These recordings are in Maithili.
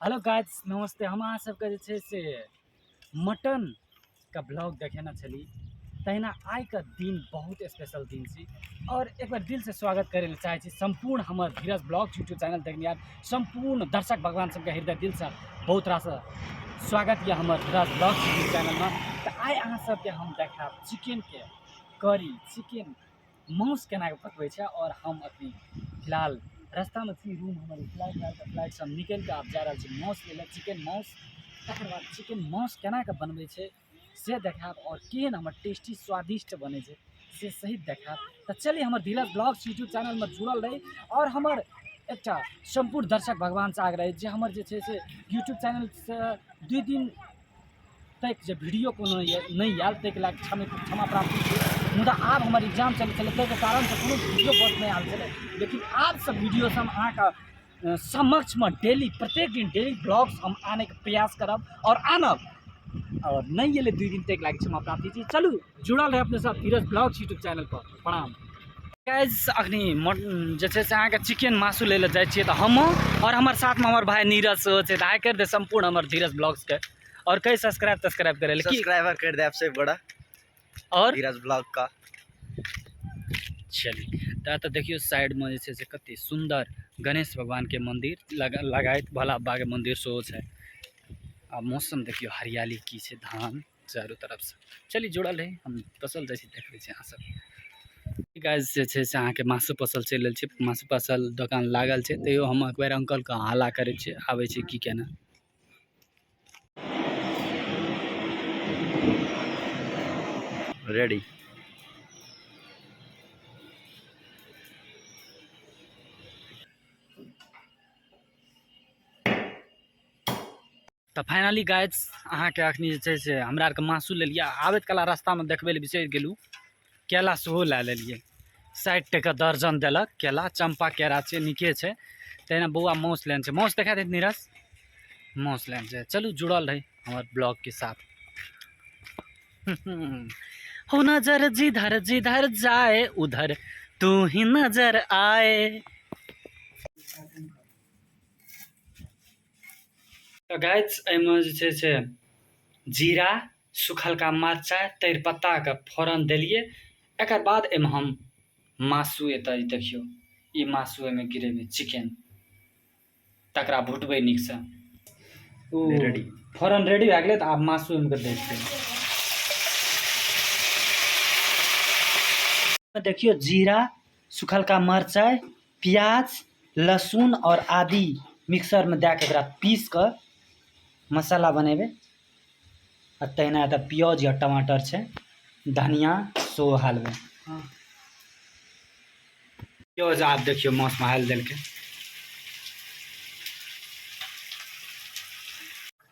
हेलो गाइस, नमस्ते। हम अहाँ सबके जे छै से मटन के ब्लॉग देखेने छली, तहिना आइके दिन बहुत स्पेशल दिन छी और एक बार दिल से स्वागत करै लए चाहै छी सम्पूर्ण हमर धीरज ब्लॉग यूट्यूब चैनल देखनिहार सम्पूर्ण दर्शक भगवान सबके हृदय दिल से बहुत रास स्वागत यऽ हमर धीरज ब्लॉग यूट्यूब चैनलमे। तऽ आइ अहाँ सबके हम देखायब चिकनके करी, चिकन मांस केना कऽ पकबै छै। और हम अखनी फिलहाल रास्तामे छी, रूम हमर फ्लाइट आयल तऽ फ्लाइटसँ हम निकलि कऽ आब जा रहल छी मांस लै लए, चिकन मांस। तकर बाद चिकन मांस केना कऽ बनबै छै से देखायब और केहन हमर टेस्टी स्वादिष्ट बनै छै से सहित देखायब। तऽ चलिए हमर धीरज ब्लॉग्स यूट्यूब चैनलमे जुड़ल रही और हमर एकटा सम्पूर्ण दर्शक भगवानसँ आग्रह अछि जे हमर जे छै से यूट्यूब चैनलसँ 2 दिन तक जे वीडियो कोनो नहि आयल ताहिके लए कऽ क्षमा प्राप्ति छै। मुदा आब हमर एग्जाम चलै छलै ताहिके कारणसँ कोनो वीडियो बस नहि आयल छलै, लेकिन आबसँ वीडियो सब अहाँके समक्षमे डेली प्रत्येक दिन डेली ब्लॉग्स हम आनैके प्रयास करब आओर आनब। आओर नहि एलै 2 दिन ताहिके लए कऽ क्षमा प्राप्ति छै। चलू जुड़ल रहै अपने सब धीरज ब्लॉग्स यूट्यूब चैनल पर। प्रणाम गाइज। अखनी जे छै से अहाँके चिकन मासु लै लए जाइ छियै तऽ हम आओर हमर साथमे हमर भाय नीरज सेहो छै। तऽ हाय करि दे सम्पूर्ण हमर धीरज ब्लॉग्सके और कई सब्सक्राइब तस्क्राइब करे ले सब्सक्राइबर कर दे आपसे बड़ा और धीरज ब्लॉग का। चलिए तऽ देखियौ साइडमे जे छै से कते सुन्दर गणेश भगवानके मंदिर लगाइत भोला बाबाके मंदिर सेहो छै। आ मौसम देखियौ हरियाली की छै, धान चारू तरफसँ। चलिए जुड़ल रही, हम पसल जाइ छी, देखबै छी अहाँ सब। गाइस जे छै से अहाँके मासु पसल चलि रहल छै, मासु पसल दोकान लागल छै। तैयो हम एक बेर अंकलके हल्ला करै छियै, आबै छै की केना। रेडी। तऽ फाइनली गाइस अहाँके अखनी जे छै से हमरा आरके मासु लेलियै। आबैत कला रास्तामे देखबै लए बिसरि गेलहुँ, केला सेहो लए लेलियै। 60 टका दर्जन देलक केला, चम्पा केरा छै, नीके छै। तहिना बौआ मासु लेने छै, मासु देखा देत नीरज, मासु लेने छै। चलू जुड़ल रही हमर ब्लॉगके साथ। हो नजर जिधर जिधर जाए उधर तू ही नजर आए। तऽ गाइस एहिमे जे छै से जीरा, सुखलका मरचाइ, तेजपत्ताके फोरन देलियै। एकर बाद एहिमे हम मासु एतऽ देखियौ ई मासु एहिमे गिरेबै चिकन, तकरा भुटबै नीकसँ। ओ रेडी। फोरन रेडी भए गेलै तऽ आब मासु ओहिमे दै छियै। देखियौ जीरा, सुखलका मरचाइ, प्याज, लहसुन और आदि मिक्सरमे दए कऽ एकरा पीस कऽ मसाला बनेबै। आ तहिना एतऽ प्याज या टमाटर छै, धनिया सेहो हालबै। प्याज आब देखियौ मासमे हालि देलकै।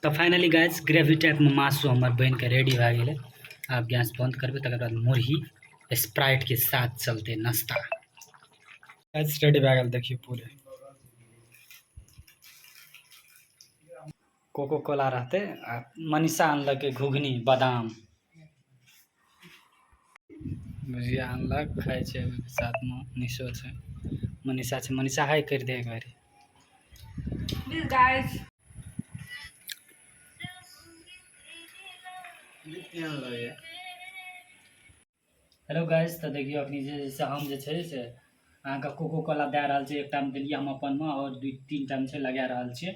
तऽ फाइनली गाइस ग्रेवी टाइपमे मासु हमर बनि कऽ रेडी भए गेलै। आब गैस बंद करबै, तकर बाद मुरही स्प्राइटके साथ चलतै नाश्ता। गाइस रेडी भए गेल, देखियौ पूरे कोको कोला रहतै। आ मनीषा आनलकै घुघनी बादाम भुजिया आनलक, खाइ छै साथमे। निशो छै, मनीषा छै। मनीषा हाय करि दे एक बारी। गाइस हेलो गाइस, तऽ देखियौ अखनी जे से हम जे छै से अहाँके कोको कोला दए रहल छै। एकटामे देलियै हम अपनमे आओर 2 3 टामे छै लगा रहल छियै।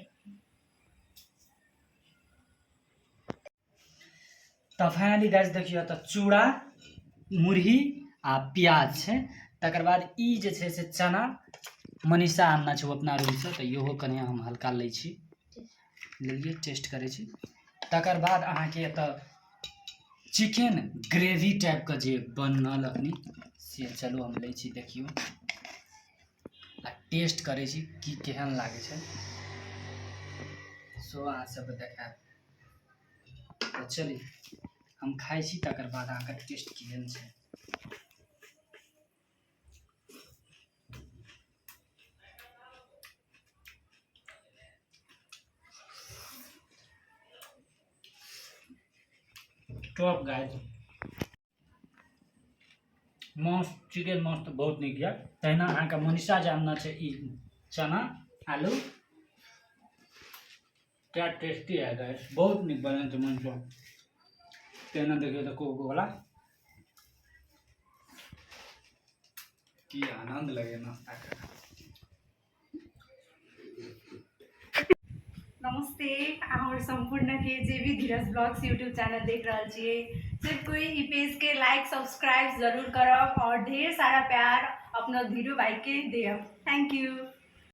तऽ फाइनली गाइस देखियौ तऽ चूड़ा, मुरही आ प्याज छै। तकर बाद ई जे छै से चना मनीषा आनने छै ओ अपना रूमसँ, तऽ इहो कनि हम हल्का लै छी, लेलियै, टेस्ट करै छी। तकर बाद अहाँके एतऽ चिकन ग्रेवी टाइपके जे बनल अखनी से चलू हम लै छी, देखियौ आ टेस्ट करै छी कि केहन लागै छै, सो अहाँ सबके देखायब। तऽ चलू हम खाइ छी, तकर बाद अहाँके टेस्ट केहन छै। टॉप गाइस, मांस चिकन मांस तऽ बहुत नीक यऽ। तहिना अहाँके मनीषा जे आनने छै ई चना आलू। क्या टेस्टी है गाइस, बहुत नीक बनल छै मंचो। तेना देखियौ तऽ कोको कोला की आनंद लगे नाश्ता कर। नमस्ते अहाँ सम्पूर्ण के जे भी धीरज ब्लॉग्स यूट्यूब चैनल देख रहल छियै, सिर्फ कोई ई पेज के लाइक सब्सक्राइब जरूर करब और ढेर सारा प्यार अपना धीरू भाई के देब। Thank you.